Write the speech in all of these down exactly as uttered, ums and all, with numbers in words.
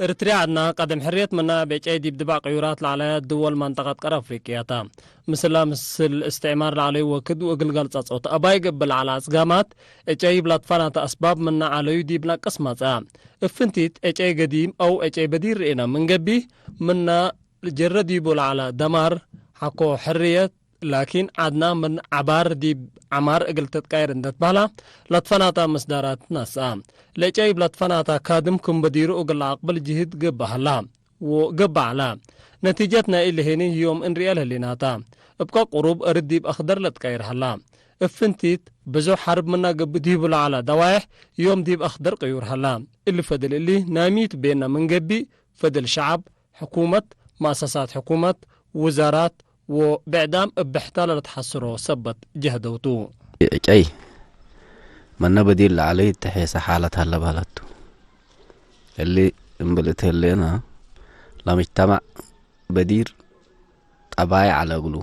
እርትርየ ዐድና ቀደም ሕርየት ምና እብ ዕጨይ ዲብ ድባእ ቅዩራት ለዐለያት ድወል መንጠቀት ቀር አፍሪቅያ ተ። ምስላ ምስል እስትዕማር ለዐለዩ ወክድ ወእግል ገልጸ ጾት አባይ እግል ለዐለ አጽጋማት፣ ዕጨይ እብ ለትፈናተ አስባብ ምነ ዐለዩ ዲብ ነቅስ መጽአ። እብ ፍንቲት ዕጨይ ገዲም አው ዕጨይ በዲር ርኤነ ምን ገብእ፣ ምነ ልጀረ ዲቡ ለዐለ ደማር ሐቆ ሕርየት፣ ላኪን ዐድና ምን ዐባር ዲብ ዐማር እግል ትትቀየር እንዴ ትበህላ፣ ለትፈናተ ምስዳራት ነስአ። ለዕጨይ እብ ለትፈናተ ካድም ክም በዲሩ እግል ለአቅብል ጅህድ ገብእ ሀላ፣ ወገብእ ዐለ። ነቲጀት ናይ እሊ ህኒ ህዮም እንርኤ ለህሌናተ። እብ ቀቁሩብ እርድ ዲብ አክደር ለትቀየር ሀላ። እብ ፍንቲት፣ ብዙሕ ሐርብ ምነ ገብእ ዲቡ ለዐለ ደዋይሕ፣ ዮም ዲብ አክደር ቅዩር ሀላ። እሊ ፈድል እሊ ናይ ሚቱ ቤነ ምን ገብእ፣ ፈድል ሸዐብ፣ ሕኩመት፣ መአሰሳት ሕኩመት፣ ውዛራት ወብዕዳም እብ ብሕታለ ለትሐስሮ ሰበት ጀህደው ቱ። ዕጨይ መነ በዲር ለዐለዩ እተ ሔሰ ሓለት ሀለ በህለት ቱ። እሊ እምብል እት ህሌነ፣ ለምጅተማዕ በዲር ጠባይዕ ዐለ እግሉ።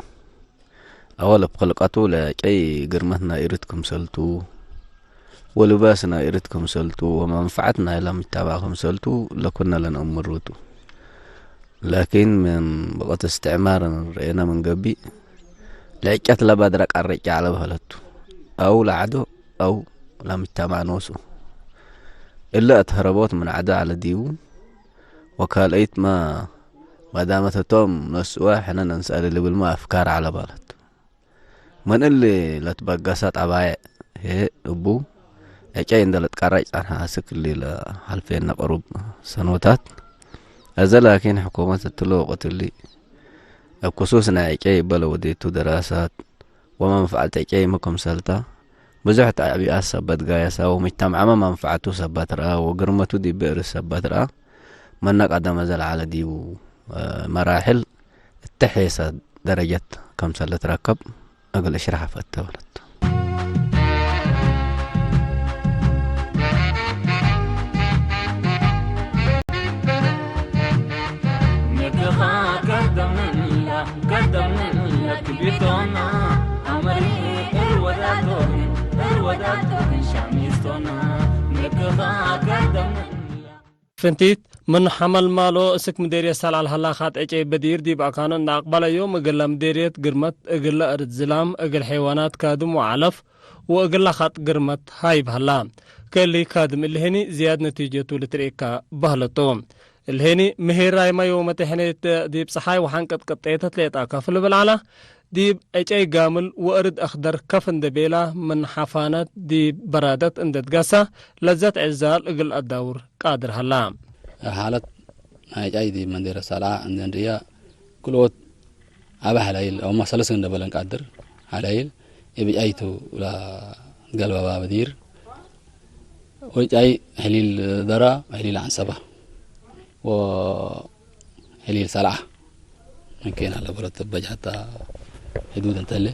አወል እብ ክልቀቱ ለዕጨይ ግርመት ናይ እርድ ክምሰልቱ፣ ወልባስ ናይ እርድ ክምሰልቱ፣ ወመንፈዐት ናይ ለምጅተማዕ ክምሰልቱ ለኩነ ለነአምሩ ቱ። ላኪን፣ ምን ብቅት እስትዕማር ርኤነ ምን ገብእ፣ ለዕጨት ለበድረ ቀርጭ ዐለ በህለት ቱ። አው ለዐዶ አው ለምጅተማዕ ኖሱ። እለ እት ሀረቦት ምን ዐደ ዐለ ዲቡ፣ ወካልአይትመ ማዳመት ህቶም ነስእወ ሕነ ነንሰአል ልብልመ አፍካር ዐለ በህለት። ምን እሊ ለትበገሰ ጠባይዕ ህዬ እቡ፣ ዕጨይ እንዴ ልትቀረጭ ጸንሐ አስክ እሊ ለሐልፌነ ቅሩብ ሰኖታት። አዜ ላኪን ሕኩመት እትለ ወቅት እሊ፣ እብ ክሱስ ናይ ዕጨይ እበ ለወዴቱ ደራሳት ወመንፈዐት ዕጨይመ ክምሰልታ፣ ብዙሕ ተዕቢአት ሰበት ጋየሰ ወምጅተምዐመ መንፈዐቱ ሰበት ረአ ወግርመቱ ዲብ ብእር ሰበት ረአ፣ መነ ቀደመ ዘልዓለ ዲቡ መራሕል እተ ሔሰ ደረጀት ከምሰል ልትረከብ እግል እሽረሐ ፈተ በለት። ንግኻ ከደምላ፣ ከደምላ ክቢቶና፣ አመሪ እርወዳቶን፣ እርወዳቶን ሻሚስቶና፣ ንግኻ ከደምላ። ፍንቲት፣ ምን ሐመልማሎ እስክ ምዴርየት ሰልዐ ለሀላ ካጥ ዕጨይ በዲር ዲብ አካኑ እንዴ አቅበለ ዮም እግለ ምዴርየት ግርመት እግለ እርድ ዝላም እግል ሐይዋናት ካድም ወዐለፍ ወእግለ ካጥ ግርመት ሃይብ ሀላ። ከእሊ ካድም እሊ ህኒ ዝያድ ነቲጀቱ ልትርኤካ በህለቶ። እሊ ህኒ ምሄራይመ ዮመቴ ሕኔት ዲብ ጸሓይ ወሐንቅጥ ቅጤተት ሌጣ ከፍ ልብል ዐለ። ዲብ ዕጨይ ጋምል ወእርድ አክደር ከፍ እንዴ ቤላ ምን ሐፋነት ዲብ በራደት እንዴ ትገሰ ለዘት ዕዛል እግል አዳውር ቃድር ሀላ። ሓለት ናይ ዕጫይ ዲብ መንዴረ ሰልዓ እንዴ ንርእያ ክልኦት አበ ሐላይል አውማ ሰለስ እንዴ በለን ቃድር ሐላይል እብ ዕጫይቱ ለትገልበባ በዲር ወዕጫይ ሕሊል ደራ ሕሊል ዐንሰባ ወ ሕሊል ሰልዓ ምንኬን ሀለ በረት በጅሀታ ሕዱድ እንተ ህሌ፣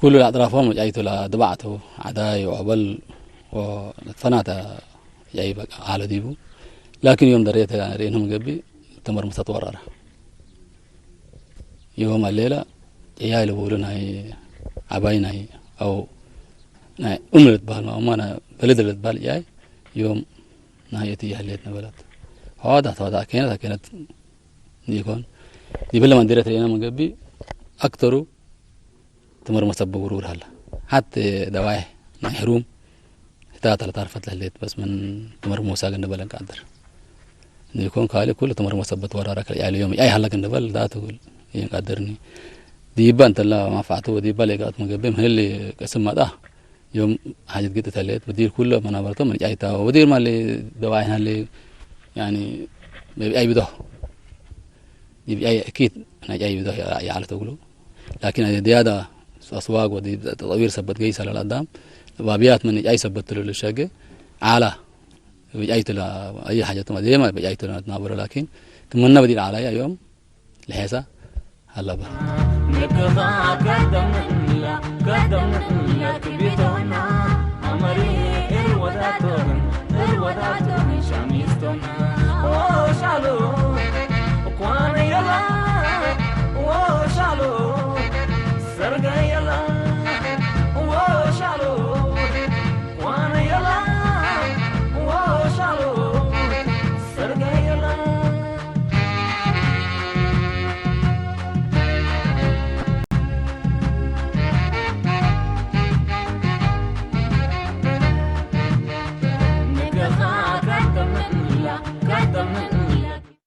ኩሉ ለአጥራፎም ወጫይቱ ለድባዕቱ ዐዳይ ወዐበል ወለትፈናተ ጃይ በቃ ሀለ ዲቡ። ላኪን ዮም ደሬተ ርኤንሁም ገብእ ተመርምሰት ወረረ። ዮም አሌለ ጭያይ ልቡሉ ናይ ዐባይ ናይ አው ናይ እም ልትበህል ማእማ ናይ በልድ ልትበህል ጭያይ ዮም ናይ እትዬ ህሌት ነበለት። ሐዋዳት ሐዋዳት አኬነት አኬነት ኢኮን። ዲብለ መንደረት ርኤነ ምን ገብእ አክተሩ ትመርመ ሰብ ውርውር ሀለ። ሐቴ ደዋዬሕ ናይ ሕሩም ህታት ለታርፈት ለህሌት በስ ምን ትመርመ ወሳግ እንበለን ቀድር። ኢኮን ካሊ ኩሉ ትመርመ ሰበት ወራራ ከልያለ ዮም አይ ሀለክ እንበል ዳቱ ይንቀድርኒ። ዲባ እንተላ ማንፋዕቱ ወዲባ ሌጋት ምን ገብእ ምን ህሌ ቅስም መጣ። ዮም ሓጀት ግጥ ተሌት፣ ወዲር ኩለ መናበርቶም ርጫይታ፣ ወዲር ማሌ ደዋይን ሀሌ፣ ያኒ፣ ቢብዓይ ብዶህ፣ ቢብዓይ አኪድ ናይ ጫይ ብዶህ ይዓለት እግሉ። ላኪን፣ ዝያዳ አስዋግ ወዲ ተጠዊር ሰበት ገይሰ ለለአዳም፣ ባብያት ምን ጫይ ሰበት ትሉ ልሸገ፣ ዓላ፣ ብጫይቱ ለ፣ አይ ሓጀቶም ዴማ ብጫይቱ ለትናበረ፣ ላኪን፣ ክምነ በዲር ዓላያ ዮም፣ ለሔሳ ሀለበ። ንግኻ ከደምላ፣ ከደምላ ክቢቶና፣ አመሪ እርወዳቶን፣ እርወዳቶን ሻሚስቶና። ኦ ሻሎ፣ እኳን የላ፣ ኦ ሻሎ፣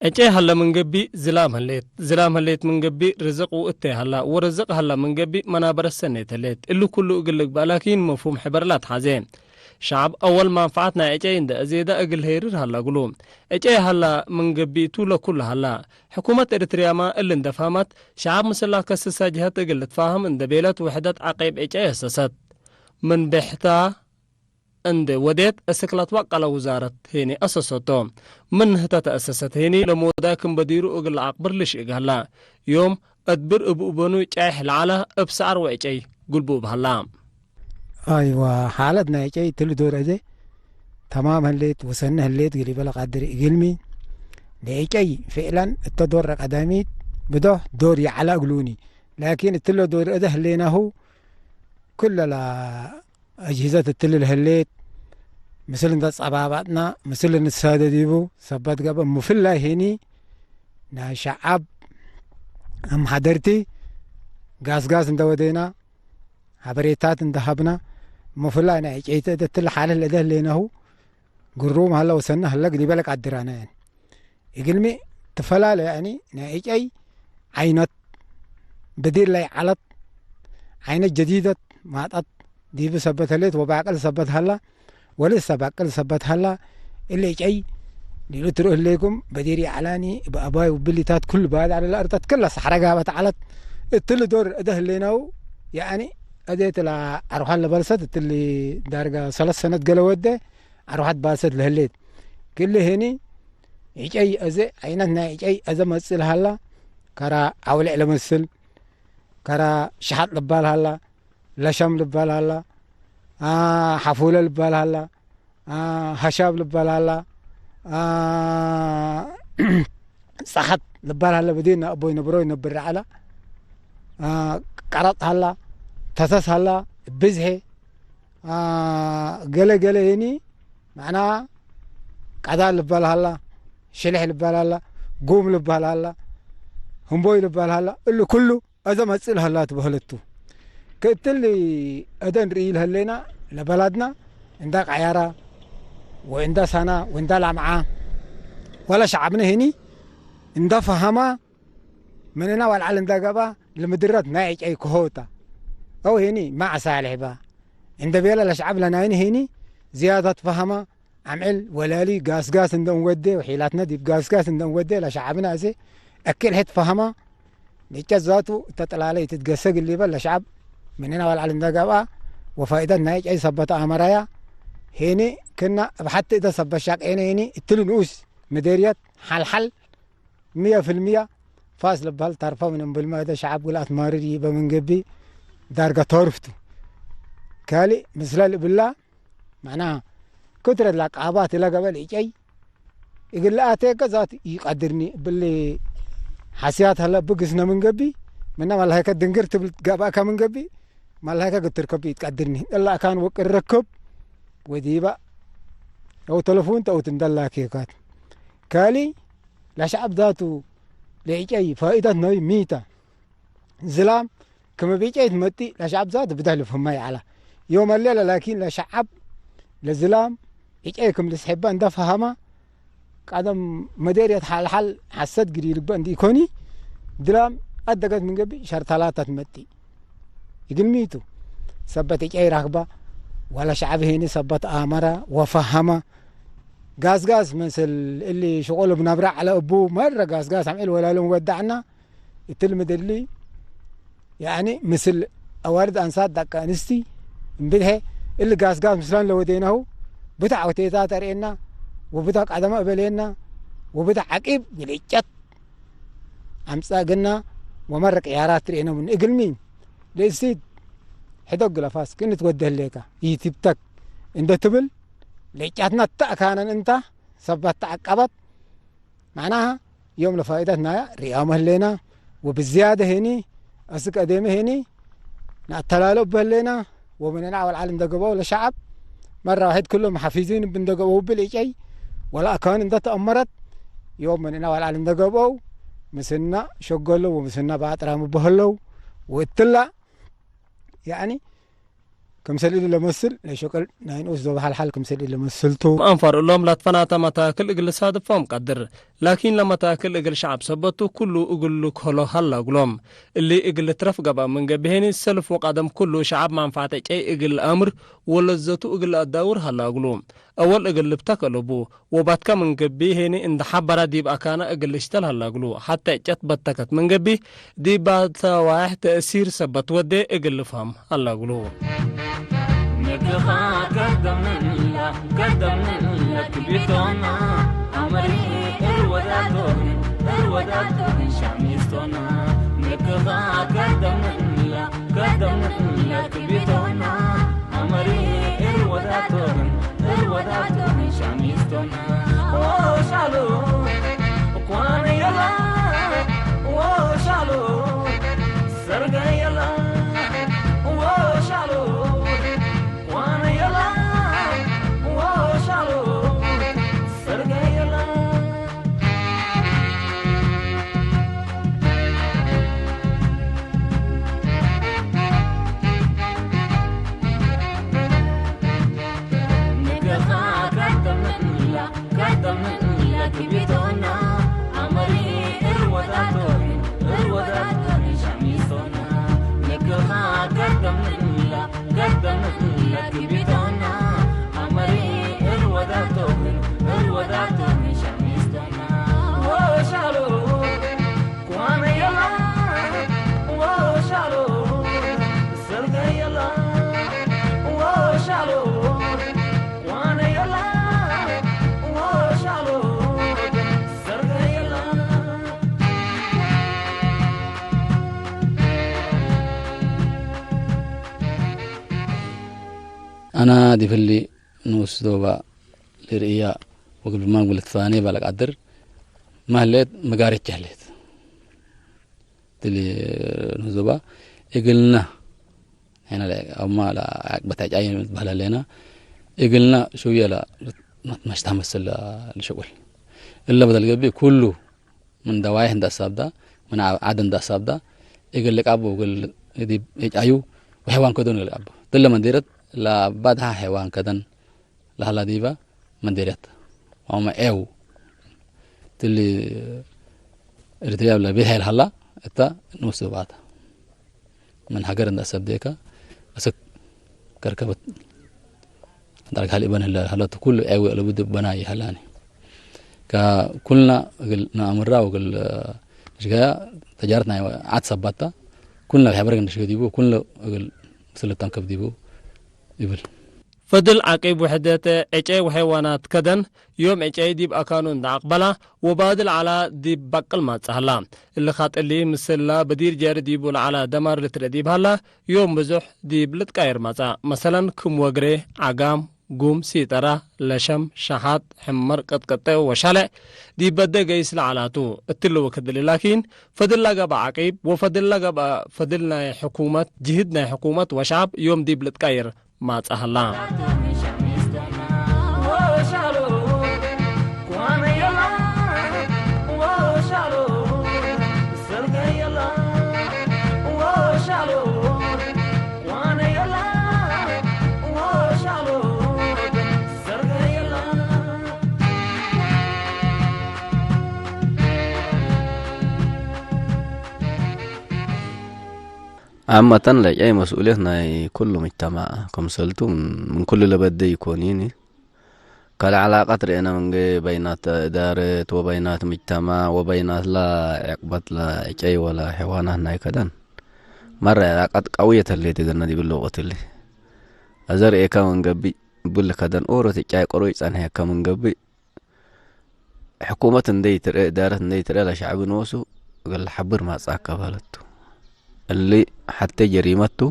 ዕጨይ ሀለ ምን ገብእ ዝላም ህሌት፣ ዝላም ህሌት ምን ገብእ ርዝቅ ውእቴ ሀላ፣ ወርዝቅ ሀለ ምን ገብእ መናበረት ሰኔት ህሌት። እሊ ኩሉ እግል ልግበእ ላኪን መፍሁም ሕበር ለአትሐዜ። ሸዐብ አወል ማንፈዐት ናይ ዕጨይ እንደ አዜዳ እግል ሄርር ሀላ እግሉ። ዕጨይ ሀላ ምን ገብእ ቱ ለኩሉ ሀላ። ሕኩመት ኤሪትርያመ እሊ እንደ ፈሀመት፣ ሸዐብ ምስል ለከስሰ ጀሀት እግል ልትፋሀም እንደ ቤለት ውሕደት ዐቄብ ዕጨይ አሰሰት። ምን ቤሕታ እንዴ ወዴት፣ እስክ ለትበቀለ ውዛረት ሄኒ አሰሰቶ። ምን ህተ ተአሰሰት ሄኒ፣ ለሞዳይ ክም በዲሩ እግል ለአቅብር ልሽእግ ሀላ። ዮም አድብር እብ እበኑ ጫይሕ ለዐለ፣ እብ ሰዐር ወዕጨይ ግልቡ እብ ሀላ። አይዋ፣ ሓለት ናይ ዕጨይ እትሊ ዶር አዜ ተማም ህሌት ወሰኒ ህሌት ግሊበ ለቃድር እግልሚ። ለዕጨይ ፍዕለን እተ ዶር ቀዳሚት ብዶሕ ዶር ይዐለ እግሉኒ። ላኪን እትለ ዶር እደ ህሌናሁ፣ ኩለ ለ አጅህዘት እትሊ ለህሌት፣ ምስል እንተ ጸባባጥና፣ ምስል እንሳደ ዲቡ፣ ሰበት ገብአ። ምፍላይ ሄኒ ናይ ሸዐብ አምሐደርቲ ጋስጋስ እንተ ወዴና፣ ሐበሬታት እንተ ሀብና፣ ምፍላይ ናይ ዕጨይተ እደ እትሊ ሓለት ለእደ ህሌናሁ፣ ግሩም ሀለ ወሰኒ ሀለ ግዲበ ለቃድራነ። እግልሚ ትፈላለ፣ ያኒ ናይ ዕጨይ ዓይነት፣ በዲር ላይ ዐለት፣ ዓይነት ጀዲደት ማጣት ዲብ ሰበት ህሌት ወባቅል ሰበት ሀላ፣ ወልሰ ባቅል ሰበት ሀላ። እሊ ዕጨይ ዲብ ትርኡ ህሌኩም፣ በዲር ይዐላኒ፣ እብ አባይ ውብሊታት ኩሉ ባድ ዐለ ለአርጠት ክለ ሰሕረ ጋበት ዐለት። እትሊ ዶር እደ ህሌነው፣ ያኒ እዴት ለአርኋን ለበልሰት እትሊ ዳርጋ ሰለስ ሰነት ገለ ወዴ፣ አርወሐት ባሰት ለህሌት። ክል ህኒ ዕጨይ አዜ፣ አይነት ናይ ዕጨይ አዜ መጽእ ለሀላ፣ ከራ አውልዕ ለመስል፣ ከራ ሸሐጥ ልባል ሀላ፣ ለሸም ልባል ሀላ፣ አ፣ ሐፉለ ልባል ሀላ፣ አ፣ ሀሻብ ልባል ሀላ፣ አ፣ ጸሐት ልባል ሀላ፣ በዲና አቦይ ነብሮ ይነብር ዐላ፣ አ፣ ቀረጥ ሀላ፣ ተሰስ ሀላ፣ ብዝሔ፣ አ፣ ገሌ ገሌ ህኒ፣ መዕና፣ ቀዳል ልባል ሀላ፣ ሽልሕ ልባል ሀላ፣ ጉም ልባል ሀላ፣ ህምቦይ ልባል ሀላ፣ እሊ ኩሉ አዜ መጽእ ለሀላ ትበህለቱ። ከእትሊ አዜ እንርኢ ለህሌና፣ ለበላድና እንዳ ቀያራ ወእንዳ ሳና ወእንዳ ላምዓ፣ ወለ ሸዐብነ ህኒ እንዳ ፈሀማ፣ ምንና ወልዓል እንዳ ገብአ፣ ለምድረት ናይ ዕጨይ ክሆታ። አው ህኒ መዓ ሳልሕ በ። እንደ ቤለ ለሸዐብ ለናይን ህኒ ዝያደት ፈሀመ፣ አምዕል ወላሊ ጋስጋስ እንደ እንወዴ ወሒላትነ ዲብ ጋስጋስ እንደ እንወዴ ለሸዐብነ አዜ እክል ሕድ ፈሀመ። ንጨት ዛቱ እተ ጥላለ ኢትትገሰግ እሊበ ለሸዐብ ምንና ወልዓል እንደ ገብአ ወፋኢደት ናይ ዕጨይ ሰበት አመራያ። ሄኒ ክና እብ ሐቲ እተ ሰበት ሻቅዔነ ሄኒ እትሊ ንኡስ ምዴርየት ሐልሐል ምየ ፍልምየ ፋስ ልባል ተርፈ ምን እምብልመ እተ ሸዐብ ግል አትማርር ይበ ምን ገብእ ዳርገ ቶርፍቱ። ካልእ ምስለ ልብላ መዕናህ፣ ክትረት ለአቃባት እለ ገብአ ለእጨይ እግል ለአቴከ ዛት ኢቀድርኒ እብሊ ሐስያት ሀለ ብግስነ ምን ገብእ፣ ምነ መላይከ ድንግር ትብል ገብአከ ምን ገብእ፣ መላይከ ግትር ከብ ኢትቀድርኒ። እለ አካን ወቅር ረክብ ወዲበ፣ አው ተለፉን ተውት እንደላኬካት። ካሊ ለሸዐብ ዛቱ ለእጨይ ፋኢደት ናይ ሚተ። ዝላም ክም እብ ዕጨይ ትመጽእ ለሸዐብ ዛት ብደህ ልፍህመ ይዐለ። ዮም ሌለ ላኪን ለሸዐብ ለዝላም ዕጨይ ክም ልስሕበ እንደ ፈሀመ፣ ቀደም መዴርየት ሐልሐል ሐሰት ግዲ ልግበእ እንዲ ኢኮኒ፣ ዝላም አደገት ምን ገብእ ሸርተላተ ትመጽእ። እግልሚ ቱ፣ ሰበት ዕጨይ ረክበ፣ ወለሸዐብ ሄኒ ሰበት አመረ ወፈሀመ። ጋስጋስ ምስል እሊ ሽቁል እብ ነብረ ዐለ እቡ፣ መረ ጋስጋስ አምዕል ወላሎም ወደዕና፣ እትሊ ምድር እሊ፣ ያኒ፣ ምስል አዋልድ አንሳት ደቀ እንስቲ እምብልሔ፣ እሊ ጋስጋስ ምስለን ለወዴናሁ፣ ብተ ዐውቴታት አርኤና፣ ወብተ ቀደመ እበሌና፣ ወብተ ዐቂብ ግልጨት አምጸእግና፣ ወመረ ቅያራት ትርኤነ ምን። እግልሚ፣ ለእሲት ሕደግ ለፋስ ክእን ትወዴ ህሌከ፣ ኢትብተክ እንደ ትብል፣ ለእጫትና ተአካነን እንታ፣ ሰበት ተዐቀበት፣ መዕናሀ፣ ዮም ለፋኢደት ናያ ርያመ ህሌና፣ ወብዝያደ ሄኒ፣ አስክ አዴመ ሄኒ፣ ነአተላሎ እበ ህሌና፣ ወምንና ወልዓል እንደ ገብአው ለሸዐብ፣ መረ ዋሕድ ክሎም ሐፊዚን እብ እንደ ገብአው እብል እጨይ፣ ወለአካን እንደ ተአመረት፣ ዮም ምንና ወልዓል እንደ ገብአው፣ ምስና ሸገሎ ወምስና በአጥራም እበ ህለው፣ ወእትላ፣ ያኒ፣ ክምሰል እሊ ለመስል ናይ ሸቀል ናይ ንኡስ ዶብ ሐልሐል ክምሰል እሊ ለመስል ቱ። አንፋር እሎም ላትፈናተ መታክል እግል ልሳድፎም ቀድር። ላኪን ለመታክል እግል ሸዐብ ሰበት ቱ፣ ኩሉ እግል ልክህሎ ሀላ እግሎም። እሊ እግል ልትረፍ ገብአ ምን ገብእ ሄኒ፣ ሰልፍ ወቀደም ኩሉ ሸዐብ መንፈዐት ዕጨይ እግል ለአምር ወለዘቱ እግል ለአዳውር ሀላ እግሉ። አወል እግል ልብተክ አለቡ። ወባትከ ምን ገብእ ሄኒ እንደ ሐበረ ዲብ አካነ እግል ልሽተል ሀላ እግሉ። ሐቴ ዕጨት በተከት ምን ገብእ ዲብ ባተዋይሕ ተእሲር ሰበት ወዴ እግል ልፍሀም ሀላ እግሉ። ንግኻ ከደምንላ፣ ከደምንላ ክቢቶና፣ አመሪ እርወዳቶን፣ እርወዳቶን ሻሚስቶና። ንግኻ ከደምንላ፣ ከደምንላ ክቢቶና፣ አመሪ እርወዳቶን፣ እርወዳቶን ሻሚስቶና። ወሻሎ፣ ኳነ የላ፣ ወሻሎ፣ ሰርገ የላ፣ ወሻሎ፣ ኳነ የላ፣ ወሻሎ፣ ሰርገ የላ። ንግኻ ከደምንላ፣ ከደምንላ ክቢቶና፣ አመሪ እርወዳቶን፣ እርወዳቶን ሻሚስቶና። ንግኻ ከደምንላ፣ ከደምንላ ክቢቶና፣ አመሪ እርወዳቶን፣ እርወዳቶን ሻሚስቶና። ወሻሎ፣ ኳነ የላ፣ ወሻሎ፣ ሰልገ የላ፣ ወሻሎ፣ ኳነ የላ፣ ወሻሎ፣ ሰርገ የላ። አና ዲብ እሊ ንኡስ ዶባ ልርእያ ወግል ብማም ግል ልትፋኔ ባለቀድር ማ ህሌት፣ መጋረጃ ህሌት። እሊ ንኡስ ዶባ እግልና ሄነ ለአውማ ለአቅበት አጫይ ንትበህል ህሌና፣ እግልና ሹየ ለመትመሽታ መስል ልሽቁል። እለ በደል ገብእ ኩሉ ምን ደዋይሕ እንደ አሳብዳ፣ ምን ዐ-፣ ዐድ እንደ አሳብዳ፣ እግል ልቃቡ፣ እግል ዲብ እጫዩ ወሐይዋን ከዶን እግል ልቃቡ። ትለ መንዴረት ለአባድሃ ሐይዋን ከደን ለሀላ ዲበ መንዴረት። አውመ ኤው ትሊ ኤሪትርያ ለቤት ሐይል ሀላ እተ ንኡስ ዶባተ። ምን ሀገር እንደ አሰብዴከ አሰክ ከርከበት ዳርግ ሀል ኢበን ህለ ሀለቱ ኩሉ ዔዊ አለቡ ዲብ በናይ ሀላኒ። ከኩልና እግል ነአምራ ወእግል ንሽገያ ተጃረት ናይ ዐድ ሰባታ ኩልና ለሐበረግ ንሽገ ዲቡ ኩልና እግል ምስል ልተንከብ ዲቡ ይብል። ፈድል ዐቂብ ውሕደት ዕጨይ ወሐይዋናት ከደን ዮም ዕጨይ ዲብ አካኑ እንደ አቅበላ ወባድል ዐላ ዲብ በቅል ማጽእ ሀላ። እሊ ኻጥ እሊ ምስላ በዲር ጀሪ ዲቡ ለዐላ ደማር ልትርኤ ዲብ ሀላ፣ ዮም ብዙሕ ዲብ ልትቃየር መጽአ። መሰለን፣ ክም ወግሬ፣ ዐጋም፣ ጉም፣ ሲጠራ፣ ለሸም፣ ሸሓጥ፣ ሕመር፣ ቅጥቅጤ ወሻሌዕ ዲብ በደ ገይስ ለዐላቱ። እትሊ ወክድ እሊ ላኪን፣ ፈድል ለገብአ ዐቂብ ወፈድል ለገብአ ፈድል ናይ ሕኩመት፣ ጅህድ ናይ ሕኩመት ወሸዐብ ዮም ዲብ ልትቃየር ማጽእ ሀላ። ዓመተን ለዕጨይ መስኡልየት ናይ ኩሉ ምጅተማዕ ክምሰልቱ ምን ኩሉ ለበደይ ኢኮኒኒ። ካልእ ዐላቀት ርኤነ ምንጌ በይናት እዳረት ወበይናት ምጅተማዕ ወበይናት ለዕቅበት ለዕጨይ ወለሐይዋናት ናይ ከደን መረ ዐላቀት ቀውየት ህሌት እግልነ ዲብለ ወቅት እሊ። አዘ ርኤከ ምን ገብእ እብሊ ከደን ኦሮት ዕጫይ ቅሩይ ጸንሔከ ምን ገብእ ሕኩመት እንዴ ኢትርኤ፣ እዳረት እንዴ ኢትርኤ፣ ለሸዕብ ኖሱ እግል ለሐብር ማጽአከ በለቱ። እሊ ሐቴ ጀሪመት ቱ፣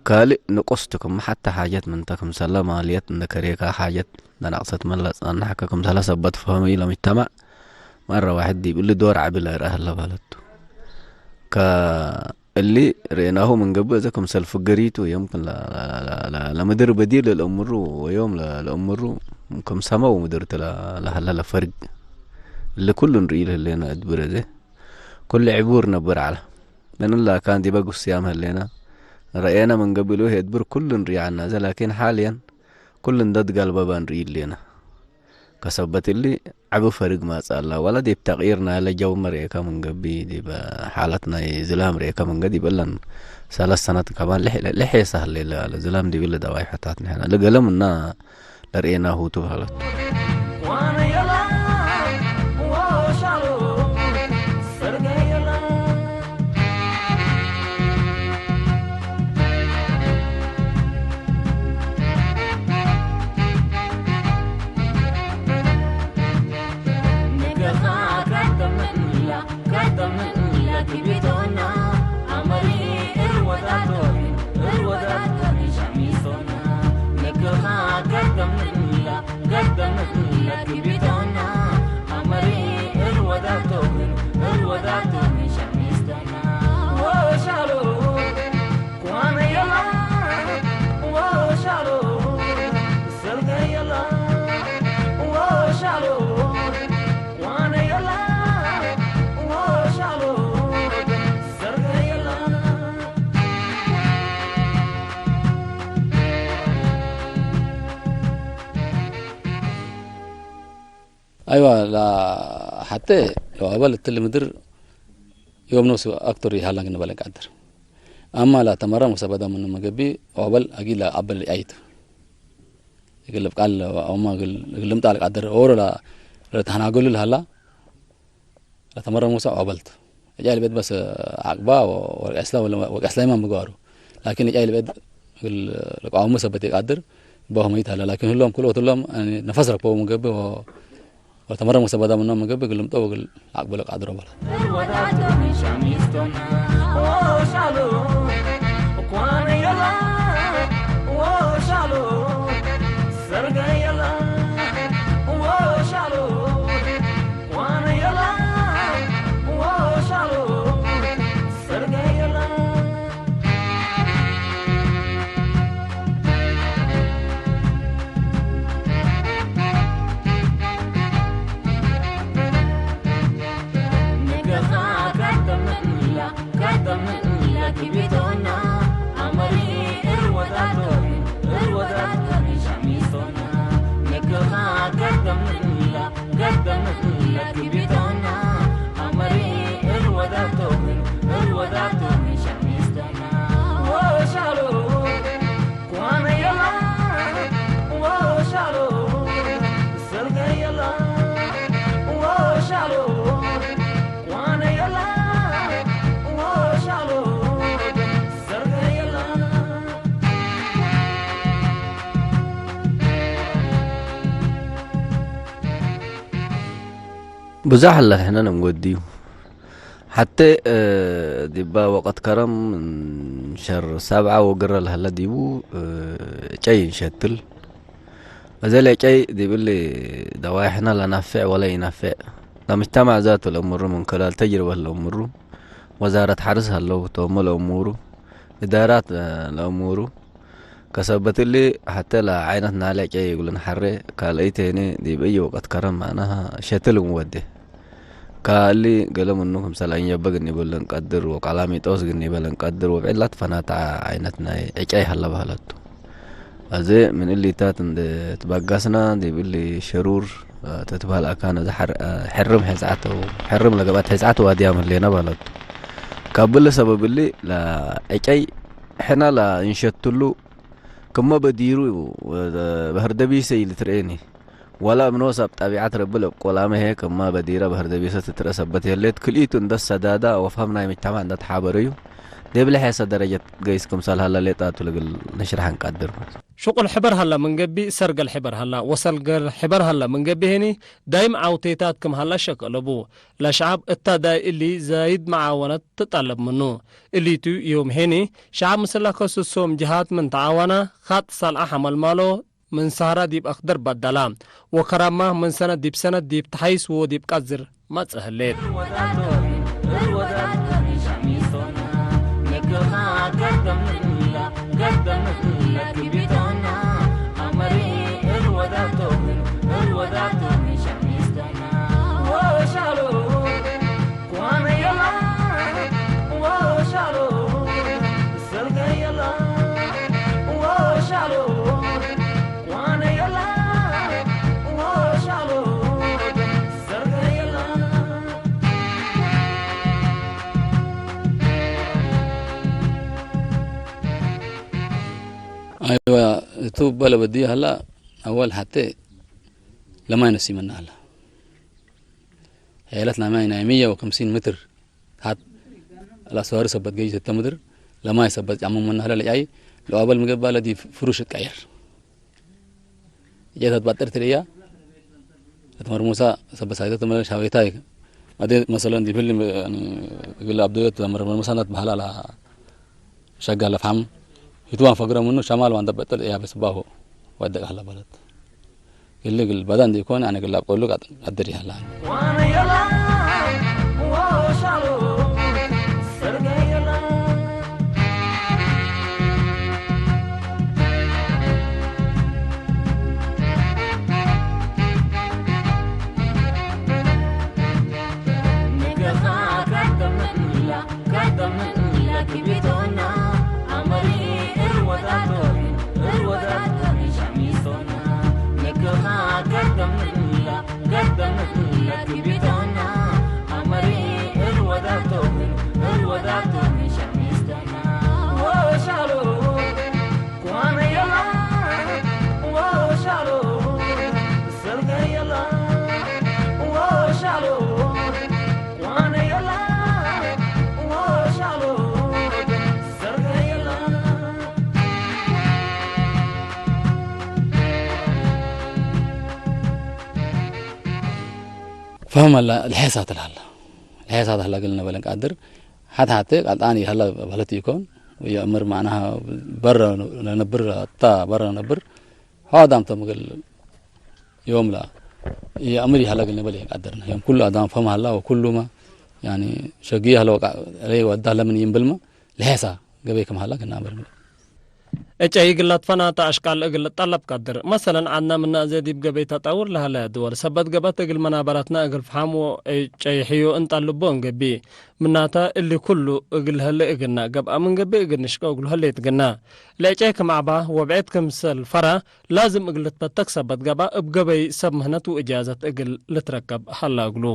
ካልእ ንቁስ ቱ፣ ክም ሐቴ ሓጀት ምንተ ክምሰለ ማልየት እንዴ ከሬካ ሓጀት እንዴ ነቅሰት ምን ለጸንሐከ ክምሰለ ሰበት ፈህም ለምጅተማዕ መረ ዋሕድ ዲብ እሊ ዶር ዐቢ ለርአ ህለ በለቱ። ከ እሊ ርኤናሁ ምን ገብእ፣ እዘ ክምሰል ፍገሪቱ፣ የምክን ለ-፣ ለ-፣ ለ-፣ ለ-፣ ለምድር በዲር ለልአምሩ ወዮም ለ-፣ ለአምሩ ክም ሰመው ምድር ተ ለ-፣ ለሀለ ለፈርግ። እሊ ኩሉ እንርኢ ለህሌነ እድብር እዘ ኩሉ ዕቡር ነብር ዐለ። ለንላ ካን ዲበ ጉስያም ህሌነ፣ ረኤነ ምን ገብእ ሄድብር ኩሉ እንርኤ ዐና። እዘ ላኪን ሓልየን ኩሉ እንደ ትገልበበ እንርኤ ህሌነ። ከሰበት እሊ ዐቢ ፈርግ ማጽእ አላ። ወለ ዲብ ተቅይር ናይለ ጀው መ ርኤከ ምን ገብእ፣ ዲብ ሓለት ናይ ዝላም ርኤከ ምን ገብእ፣ ዲብ እለን ሰለስ ሰነት ከማን ልሕ-፣ ልሔሰ ህሌለ አለ። ዝላም ዲብ እሊ ደዋይ ሐታት ንሕነ ለገለም እና ለርኤናሁ ቱ በህለት። አይዋ፣ ላ-፣ ሐቴ ለወበል እትሊ ምድር ዮም ኖሱ አክቶር ይሃላን ግንበለን ቀድር። አማ ለተመረም ወሰበዳ ምኑ መገቢ ወበል አጊ ለአበል አይት። እግል እብ ቃል አውማ እግል፣ እግል ልምጣ ለቀድር ኦሮ ለ-፣ ለተናገሉ ለሃላ ለተመረም ወሰ ወበልት። እጫይ ልቤት በስ አቅባ ወ-፣ ወርቅ እስላ ወለ-፣ ወርቅ እስላይማ ምግባሩ። ላኪን እጫይ ልቤት እግል ለቃውሙ ሰበት ይቃድር በሁመይት ሀለ። ላኪን ህሎም ክሉ ወትሎም ነፈስ ረክበው መገቢ ወ-፣ ወተመረም ወሰበዳ ምኖም ምግብ እግል ልምጦ ወእግል አቅብሎ ቃድሮ በለ። ብዛሕ ለህነ ነንጎድዩ። ሐቴ፣ እ፣ ዲባ ወቀት ከረም ምን ሸር ሰብዐ ወግረ ለህለ ዲቡ፣ እ፣ ጨይ እንሸትል። እዘ ለጨይ ዲብ እሊ ደዋይ ሕነ ለናፌዕ ወለ ኢናፌዕ ለምጅተማዕ ዛቱ ለእምሩ ምን ክላል ተጅርበት ለእምሩ ወዛረት ሐርስ ሀለው ቶመ ለእምሩ እዳራት ለእምሩ ከሰበት እሊ ሐቴ ለዐይነት ናለ ጨይ እግል ነሐሬ ካልአይት ህኒ ዲብ እይ ወቀት ከረም ማዕናሃ ሸትል እንወዴ። ከእሊ ገሌ ምኑ ክምሰል አንጀበ ግኒበ ለእንቀድር ወቀላሚጦስ ግኒበ ለእንቀድር ወብዕላት ፈናተ ዐይነት ናይ ዕጨይ ሀለ በህለቱ። አዜ ምን እሊታት እንዴ ትበጋስና ዲብ እሊ ሸሩር ትትበህል አካን አዜ ሐር-፣ ሕርም ሔዝዓት ወ-፣ ሕርም ለገብአት ሔዝዓት ዋድያም ህሌነ በህለቱ። ካብ እሊ ሰበብ እሊ ለዕጨይ ሕነ ለእንሸትሉ ክመ በዲሩ በህር ደቢሰ ኢልትርኤኒ። ወለ እብ ኖስ እብ ጠቢዐት ረቢ ለእብ ቆላመ ህዬ ክመ በዲረ በህር ደቢሰ ትትረአ ሰበት ህሌት፣ ክልኢቱ እንደ ሰዳዳ ወፈህም ናይ ምጅተማዕ እንደ ተሓበረዩ፣ ዲብ ለሔሰ ደረጀት ገይስ ክምሰል ሀለ ሌጣቱ ለእግል ንሽረሕ እንቀድር። ሽቁል ሕበር ሀላ ምን ገብእ፣ ሰርገል ሕበር ሀላ፣ ወሰርገል ሕበር ሀላ ምን ገብእ ህኒ፣ ዳይም ዓውቴታት ክም ሀላ ሸክ አለቡ። ለሸዐብ እታ ዳይ እሊ ዛይድ መዓወነት ትጠለብ ምኑ። እሊቱ ዮም ሄኒ፣ ሸዐብ ምስለ ከሱሶም ጀሃት ምን ተዓወና፣ ካጥ ሳልዐ ሐመልማሎ፣ ምን ሰህራ ዲብ አክደር በደላ፣ ወከራማ ምን ሰነት ዲብ ሰነት ዲብ ተሐይስ ወዲብ ቀዝር መጽእ ህሌት። አይወ፣ እቱ በለ በድዩ ሀላ፣ አወል ሐቴ ለማይ ነሲመና ሀላ። ሄለት ለማይ ናይ ምየ ወክምሲን ምትር ሀት ለአስዋሪ ሰበት ገይስ እተ ምድር ለማይ ሰበት ጫሙ መና ሀላ ለጫይ ለአበል ምግባ ለዲ ፍሩሽ እትቀየር። እጨት አትባጥር ትርእያ። እት መርሙሳ ሰበት ሳይተት መለ ሻቤታይ። አዴ መሰለን ዲብ ህሊ፣ ያኒ፣ እግል አብደዮት መር-፣ መርሙሳነት በሀላ ለሸጋ ለፍሐም። ሂትዋን ፈግረ ምኑ ሸማል ዋንደ በጥል እያበ ስባሆ ወደቅ ሀላ በለት። እሊ እግል በዳ እንዲኮን፣ ያኒ፣ እግል አብቆሉ ቀድር ይሀላ። ፈህም አለ፣ ልሔሳት ለሀለ። ልሔሳት ሀለ እግል ነበለ እንቀድር። ሐት ሐቴ ቃልጣን ይሀለ በለት ኢኮን። ወየአምር ማዕናሃ በረ ለነብር፣ አታ በረ ለነብር። ሐዋዳም ተም እግል ዮም ላ የአምር ይሀለ እግል ነበለ እንቀድርነ። ዮም ኩሉ አዳም ፈህም ሀላ ወኩሉመ፣ ያኒ፣ ሸግዩ ሀለ ወቃ-፣ ለይ ወዳ ለምን ይንብልመ፣ ልሔሳ ገበይ ክም ሀላ ክናበር። እጨይ እግል ለትፈናተ አሽቃል እግል ልጠለብ ቀድር። መሰለን፣ ዐድነ ምነ አዜ ዲብ ገበይ ተጠውር ለሀለ ድወል ሰበት ገብአት እግል መናበረትነ እግል ፍሓም ወእጨይ ሕዩ እንጠልቦ እንገብእ። ምናተ፣ እሊ ኩሉ እግል ለሀሌ እግልነ ገብአ ምን ገብእ እግል ንሽቀው እግሉ ህሌት ግነ። ለእጨይ ክም አባ ወብዕድ ክምሰል ፈረ ላዝም እግል ልትበተክ ሰበት ገብአ፣ እብ ገበይ ሰብ ምህነት ወእጃዘት እግል ልትረከብ ሀላ እግሉ።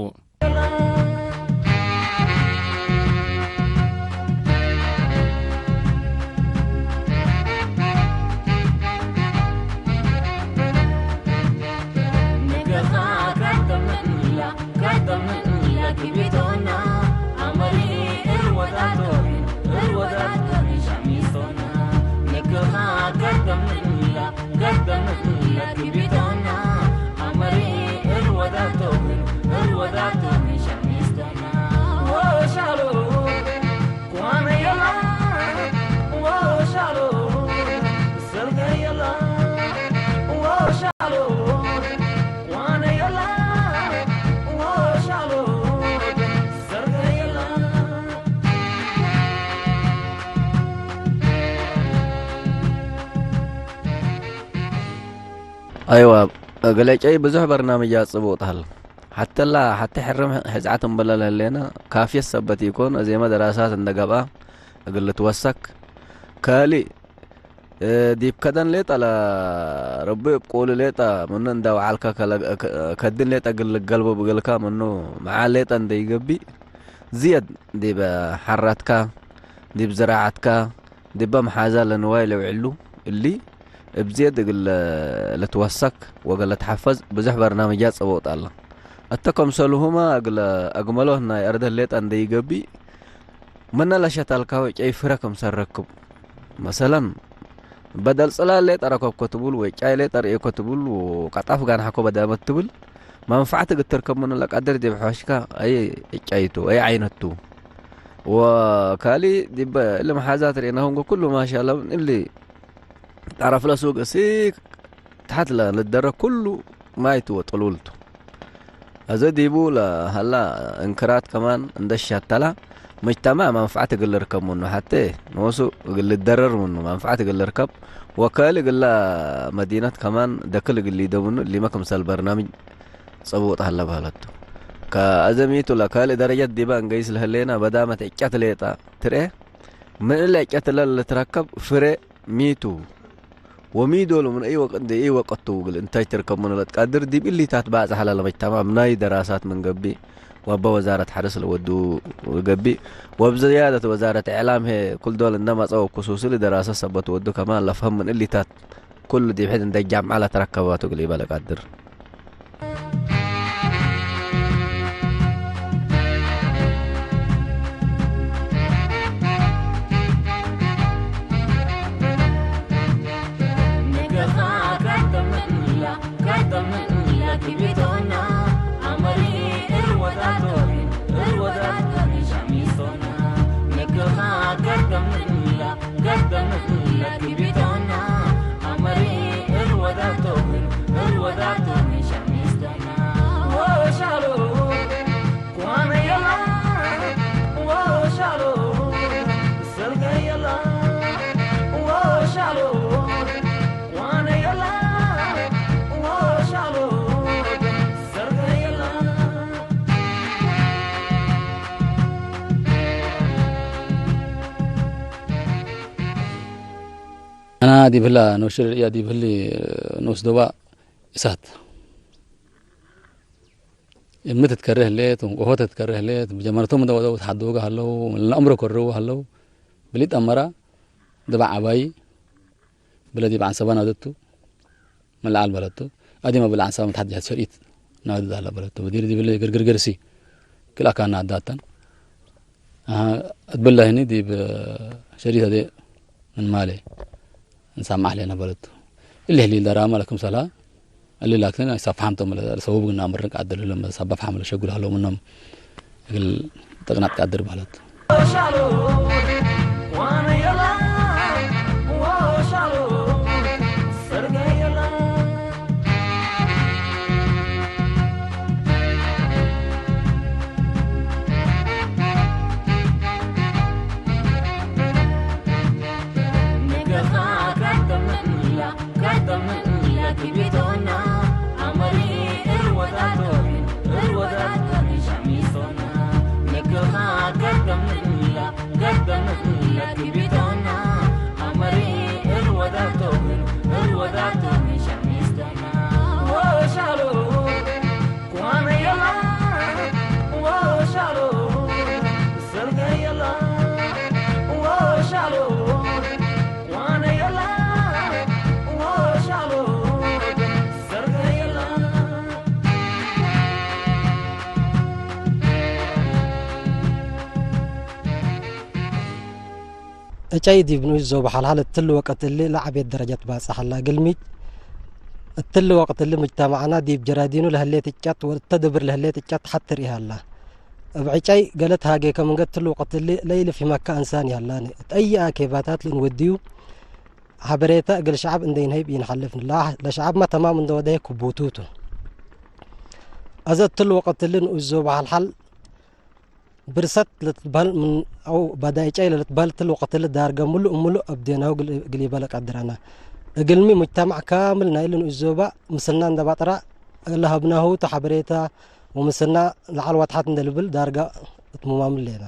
አይወ፣ እግል እጨይ ብዙሕ በርናምጃት ጽቡጥ ሀል። ሐተላ፣ ሐቴ ሕርም ሕዝዓት እምበለ ለህሌነ፣ ካፍየት ሰበት ኢኮን፣ አዜመ ደራሳት እንደ ገብአ እግል ልትወሰክ። ካልእ፣ እ፣ ዲብ ከደን ሌጠ ለረቢ እብ ቁሉ ሌጠ ምኑ እንደ ወዐልከ ከለ-፣ ከ-፣ ከድን ሌጠ እግል ልገልቦ ብገልካ ምኑ መዓል ሌጠ እንደ ኢገብእ፣ ዝየድ ዲብ ሐረትካ፣ ዲብ ዝራዐትካ፣ ዲበ መሓዛ ለንዋይ ለውዕሉ እሊ፣ እብ ዝየድ እግል ልትወሰክ ወእግል ልትሐፈዝ ብዙሕ በርናምጃት ጸበውጥ ዐለ። እተ ከምሰልሁመ እግል አግመሎት ናይ አርደት ሌጠ እንደ ኢገብእ፣ ምነ ለሸተልካሁ እጨይ ፍረ ክምሰል ረክብ። መሰለን፣ በደል ጽላል ሌጠ ረከብኮ ትብል ወእጫይ ሌጠ ርኤኮ ትብል ወቀጣፍ ጋንሐኮ በዳመት ትብል፣ መንፈዐት እግል ትርከብ ምኑ ለቀድር ዲብ ሖሽካ አየ እጫይቱ፣ አየ ዓይነቱ። ወካሊ ዲበ እሊ መሓዛት ርኤናሁ እንጎ ኩሉ ማሻአላህ ምን እሊ ጠረፍ ለሱግ እሲክ ተሐት ለልትደረግ ኩሉ ማይ ቱ ወጥሉል ቱ። አዜ ዲቡ ለሀላ እንክራት ከማን እንደ ሸተላ፣ ሙጅተማዕ መንፈዐት እግል ልርከብ ምኑ፣ ሐቴ ኖሱ እግል ልትደረር ምኑ መንፈዐት እግል ልርከብ፣ ወካሊ እግለ መዲነት ከማን ደክል እግል ሊደ ምኑ፣ እሊመ ክምሰል በርናምጅ ጽቡጥ ሀለ በህለት ቱ። ከአዜ ሚ ቱ ለካሊ ደረጀት ዲበ እንገይስ ለህሌነ፣ በዳመት ዕጨት ሌጠ ትርኤ፣ ምን እለ ዕጨት እለ ልትረከብ ፍሬ፣ ሚ ቱ ወሚ ዶሉ ምን አይ ወቅት እንዴ አይ ወቅት ቱ እግል እንታጅ ትርከብ ምኑ ለትቀድር፣ ዲብ እሊታት ባጽሕ ለለመጅተማዕ ምናይ ደራሳት ምን ገብእ፣ ወበ ወዛረት ሐርስ ለወዱ ገቢእ፣ ወብዝያደት ወዛረት እዕላም ህዬ፣ ኩል ዶል እንደ መጸው ክሱስ ለደራሰ ሰበት ወዱ ከማን ለፍሀም ምን እሊታት ኩሉ ዲብ ሕድ እንደ ጃምዐ ለትረከባቱ እግል ኢበ ለቀድር። አና ዲብ ህላ ኖሽ ርዕያ ዲብ ህሊ ንኡስ ዶባ እሳት እምት ትከሬ ህሌት፣ ወንቆሆት ትከሬ ህሌት፣ ብጀመረቶም እንደ ወደው ተሐዶገ ሀለው፣ ለአምሮ ከረው ሀለው፣ ብሊጥ አመራ፣ ድባዕ ዐባይ፣ ብለ ዲብ ዐንሰባ ናደቱ፣ ምን ለዐል በለቱ፣ አዲመ ብለ ዐንሰባ ምን ተሐት ጀሀት ሸርኢት ናድድ ሀለ በለቱ። በዲር ዲብለ ግርግር ገርሲ፣ ክል አካን ናዳተን። አሀ፣ እት ብለ ህኒ ዲብ ሸርኢት አዴ ምን ማሌ እንሳምዕ ህሌነ በለቱ። እሊ ህሊል ደራመ ለክምሰልሃ፣ እሊ ላክን አይሳፍሐምቶም ለሰቡብ ግና ምርቅ አድል ህሎም ሰበብ ሐምለ ሸጉል ሀለው ምኖም እግል ተቅናጥ ቀድር በህለት። ዕጨይ ዲብ ንኡሽ ዞበ ሐልሐል እትሊ ወቅት እሊ ለዐቤት ደረጀት ባጽሕ ሀላ። እግልሚ እትሊ ወቅት እሊ ሙጅተመዕና ዲብ ጀራዲኑ ለህሌት እጨት ወእተ ድብር ለህሌት እጨት ሐትር ኢሀላ። እብ ዕጨይ ገሌ ተሃጌከ ምንገ እትሊ ወቅት እሊ ለኢልፍህመከ እንሳን ይሀላኒ። እት አይ አኬባታት ለእንወድዩ ሐበሬተ እግል ሸዐብ እንዴ ኢንሀይብ ኢንሐልፍኒ። ላ-፣ ለሸዐብመ ተማም እንዴ ወደሀ ክቡቱ ቱ። አዘ እትሊ ወቅት እሊ ንኡሽ ዞበ ሐልሐል ብርሰት ለትትበህል ምን አው በዳይጫይ ለልትበህል እትሊ ወቅት እሊ ዳርገ ምሉእ ምሉእ አብዴናሁ እግል፣ እግል ኢበ ለቀድረነ። እግልሚ ሙጅተመዕ ካምል ናይሊ ንኡሽ ዞበ ምስልና እንደ ባጥራ ለሀብናሁ ተ ሐበሬተ ወምስልና ለዐል ወተሐት እንደ ልብል ዳርገ እት ሙማም ሌና።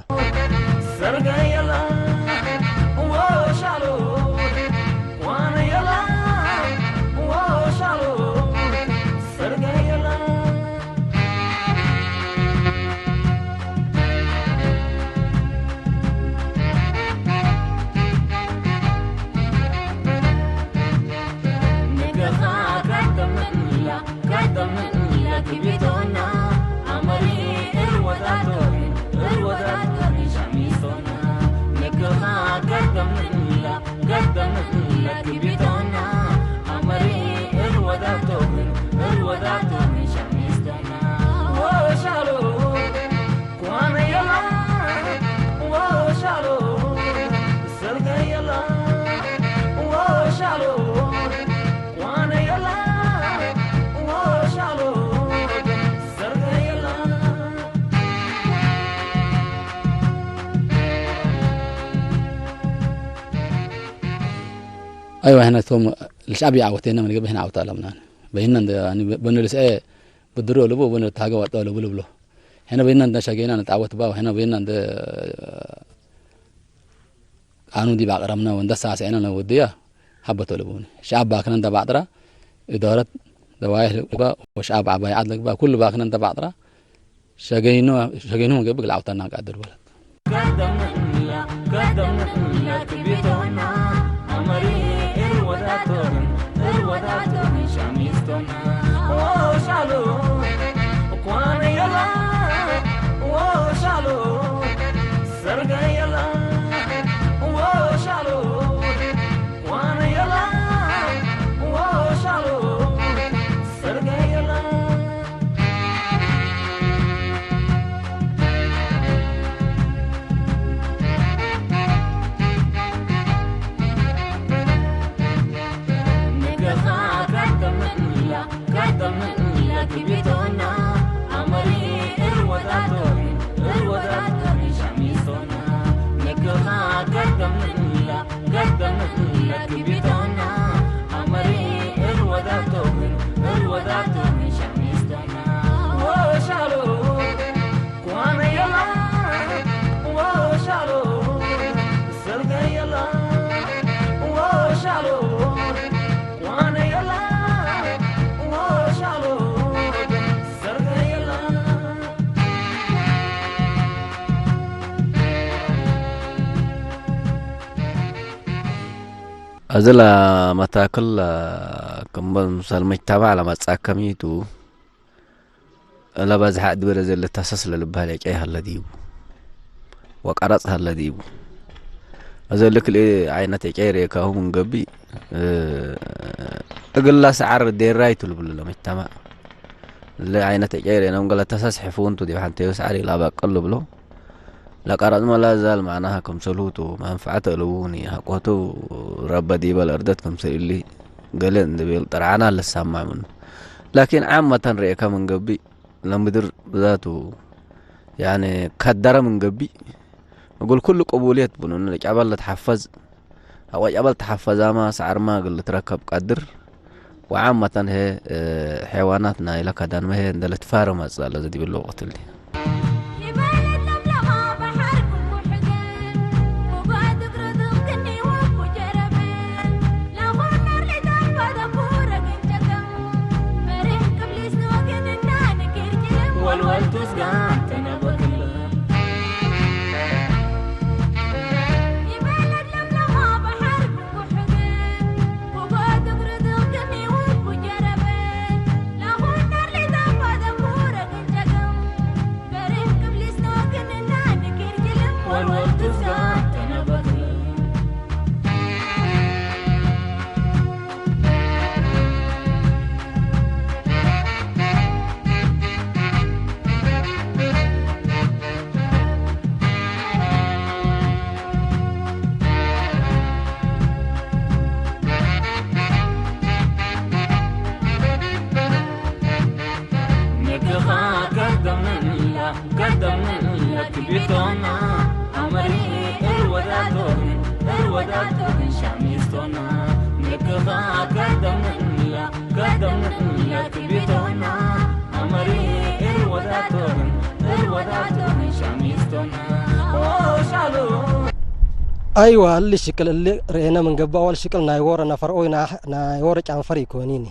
አይወ፣ ሕነ ቶም ለሸዐብ ይዐወቴነ ምን ገብእ ሕነ ዐውተ አለምናን። በይነ እንደ፣ ያኒ፣ በነ ልስኤ ብድሮ ልቡ፣ በነ ልትሃገ ወጠ ልቡ ልብሎ። ሕነ በይነ እንደ ሸጌና ንትዐወት ባ፣ ወሕነ በይነ እንደ ቃኑን ዲብ አቅረምነ ወእንደ ሳስዐነ ለወድየ ሀበቶ ልቡኒ። ሸዐብ ባክነ እንደ ባጥራ፣ እዳረት ደዋይሕ ልግባ ወሸዐብ ዐባይ ዐድ ልግባ፣ ኩሉ ባክነ እንደ ባጥራ፣ ሸገይኑ፣ ሸገይኑ ምግብ ግልአውተና ቃድር በለት። ከደምላ፣ ከደምላ ክቢቶና፣ አመሪ እርወዳቶን፣ እርወዳቶን ሻሚስቶና። ወሻሎ፣ ኳነ የላ፣ ወሻሎ፣ ሰርገ የላ፣ ወሻሎ፣ ኳነ የላ፣ ወሻሎ፣ ሰርገ የላ። ንግኻ ከደምላ፣ ከደምላ ክቢቶና፣ አመሪ እርወዳቶን፣ እርወዳቶን ሻሚሶና። ንግኻ ከደምላ፣ ገደም ለክቢቶና፣ አመሪ እልወዳቶን፣ እልወዳቶን ሸሚስቶና። ወሻሎ፣ ኳነ የላ፣ ወሻሎ፣ ሰርገ የላ፣ ወሻሎ፣ ኳነ የላ፣ ወሻሎ፣ ሰርገ የላ። እዝለ መታክል ክምሰል መጅተማዕ ለመጽአከሚቱ፣ ለበዝሐ እድብር እዘ ልተሰስ ለልበህል የጨይ ሀለ ዲቡ፣ ወቀረጽ ሀለ ዲቡ። እዘ ልክልኤ አይነት የጨይ ሬካሁ ምን ገብእ፣ እግላ ሰዓር ዴራይቱ ልብሉ ለመጅተማዕ። ለአይነት የጨይ ሬነም ገለ ተሰስ ሕፉንቱ ዲብ ሐንቴ ሰዓር ኢላበቅል ልብሎ። ለቀረጽመ ላዛል መዕናሀ ክምሰልሁቱ መንፈዐት እልቡኒ ሐቆቱ ረበ ዲበ ለእርደት ክምሰል እሊ ገሌ እንዴ ቤል ጥርዓናት ልሰማዕ ምኑ። ላኪን ዓመተን ርኤከ ምን ገብእ፣ ለምድር ብዛቱ ያኒ ከደረ ምን ገብእ፣ እግል ኩሉ ቅቡልየት ብኑኒ ለጨበል ልትሐፈዝ፣ አወ ጨበል ተሐፈዛመ ሰዐርመ እግል ልትረከብ ቀድር። ወዓመተን ህዬ፣ እ፣ ሐይዋናት ናይለ ከደንመ ህዬ እንዴ ልትፋረ መጽእ ለዘ ዲብለ ወቅት እሊ። ወልወል ቱስጋን ተነበክለ። ንግኻ ከደምላ፣ ከደምላ ክቢቶና፣ አመሪ እርወዳቶን፣ እርወዳቶን ሻሚስቶና። ንግኻ ከደምላ፣ ከደምላ ክቢቶና፣ አመሪ እርወዳቶን፣ እርወዳቶን ሻሚስቶና። ኦሻሎ። አይወ፣ እሊ ሽቅል እሊ ርኤነ ምን ገብእ፣ አወል ሽቅል ናይ ዎሮ ነፈር ኦይ ናይ ዎሮ ጫንፈር ኢኮኒኒ።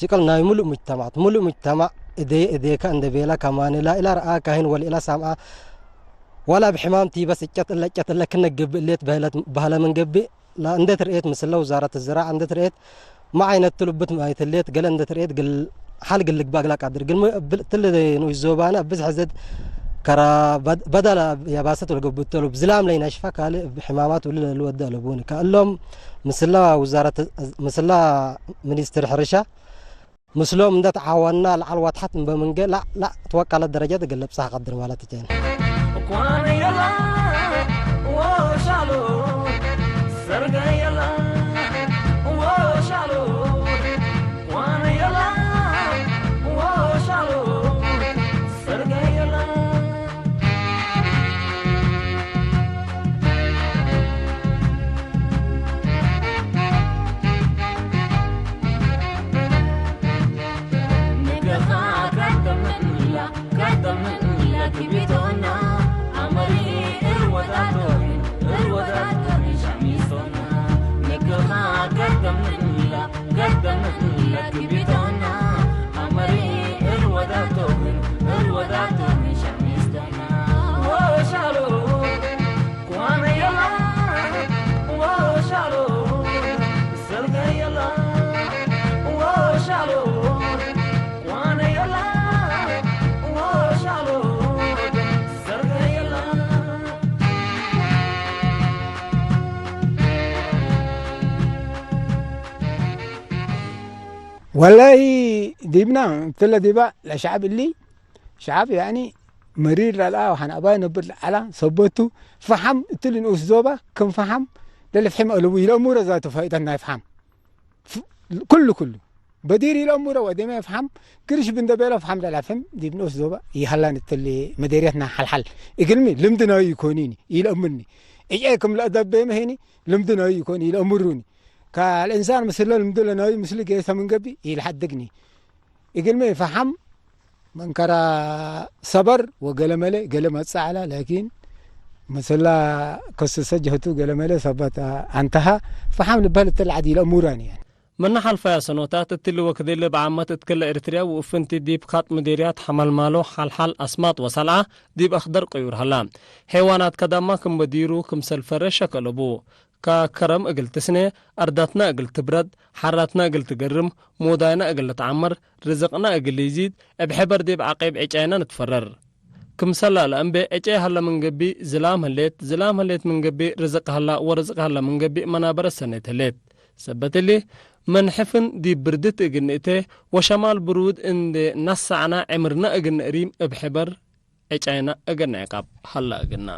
ሽቅል ናይ ምሉእ ሙጅተማዕት፣ ምሉእ ሙጅተማዕ እዴ እዴከ እንዴ ቤለ ከማኒ፣ ላኢለ ረአካሂን ወለኢለ ሰምዐ፣ ወላ እብ ሕማም ቲ በስ እጨት እለ እጨት እለ ክነ ገብእ እሌት በህለት፣ በህለ ምን ገብእ፣ ለእንዴ ትርኤት ምስለ ውዛረት ዝራዕ እንዴ ትርኤት፣ ማ ዓይነቱ ልብት ማይት ህሌት፣ ገሌ እንዴ ትርኤት ግል፣ ሐል ግል ልግባእ እግላ ቃድር። ግን ም-፣ እብል ትል ንኡሽ ዞባነ እብ ብዝሕ ዘድ ከራ በድ-፣ በደለ የባሰት ወለገብእቶ እሉ፣ እብ ዝላም ለይነሽፈ ካልእ እብ ሕማማት ወሊ ለልወደ አለቡኒ። ከእሎም ምስለ ውዛረት፣ ምስለ ሚኒስትር ሕርሻ፣ ምስሎም እንዴ ተዓወና ለዐል ወትሐት እምበ ምንገ ላዕ ላዕ ትወቀለት ደረጀት እግል ልብጸሕ ቀድር ማለት እጀን። ኳነ የላ ወሻሎ ሰርገ የላ ወሻሎ ኳነ የላ ወሻሎ ሰርገ የላ። ወላሂ ዲብና እትለ ዲባ ለሸዐብ እሊ፣ ሸዐብ ያኒ መሪር ለልአ ወሐን አባይ ነብር ለዐላ ሰበቱ ፈሐም እትሊ ንኡስ ዞባ ክም ፈሐም ለልፍሕም አለቡ ይለእሙረ ዛቱ ፋይደት ናይ ፈሐም። ፍ-፣ ኩሉ ኩሉ በዲር ይለእሙረ ወዴመ ፈሐም ግርሽ ብንደ ቤለ ፈሐም ለላፍሕም ዲብ ንኡስ ዞባ ይሀላን እትሊ መዴርየትና ሐልሐል እግልሚ ልምድ ናዩ ይኮኒኒ ይለእሙኒ። እዔ ክም ለአደቤመ ሄኒ ልምድ ናዩ ይኮን ይለእሙሩኒ። ከአልእንሳን ምስለ ልምዱ ለናዩ ምስሉ ጌሰ ምን ገብእ ኢልሐድግኒ። እግልሚ ፈሐም መንከራ ሰበር ወገለመለ ገሌ መጽእ ዐለ፣ ላኪን ምስላ ከስሰ ጀህቱ ገለመለ ሰበት አንተሃ ፈሐም ልበህል እትለ ዐድ ኢለእሙራኒ። ምነ ሐልፈያ ሰኖታት እትሊ ወክድ እሊ እብ ዓመት እት ክለ ኤሪትርያ ወእፍንቲ ዲብ ካጥ ምዴርያት ሐመልማሎ፣ ሐልሐል፣ አስማጥ ወሰልዐ ዲብ አክደር ቅዩር ሀላ። ሔዋናት ከዳማ ክም በዲሩ ክምሰል ፈሬ ሸክ አለቡ። ከከረም እግል ትስኔ፣ አርዳትና እግል ትብረድ፣ ሐራትና እግል ትገርም፣ ሞዳይና እግል ልትዓመር፣ ርዝቅና እግል ኢዚድ፣ እብ ሕበር ዲብ ዐቄብ ዕጫይና ንትፈረር። ክምሰላ ለእምቤ፣ ዕጫይ ሀለ ምን ገብእ ዝላም ህሌት፣ ዝላም ህሌት ምን ገብእ ርዝቅ ሀላ፣ ወርዝቅ ሀለ ምን ገብእ መናበረት ሰኔት ህሌት። ሰበት እሊ፣ ምን ሕፍን ዲብ ብርድት እግል ንእቴ፣ ወሸማል ብሩድ እንዴ ነሰዕና ዕምርና እግል ንእሪም እብ ሕበር ዕጫይና እግል ንዕቀብ ሀላ እግልና።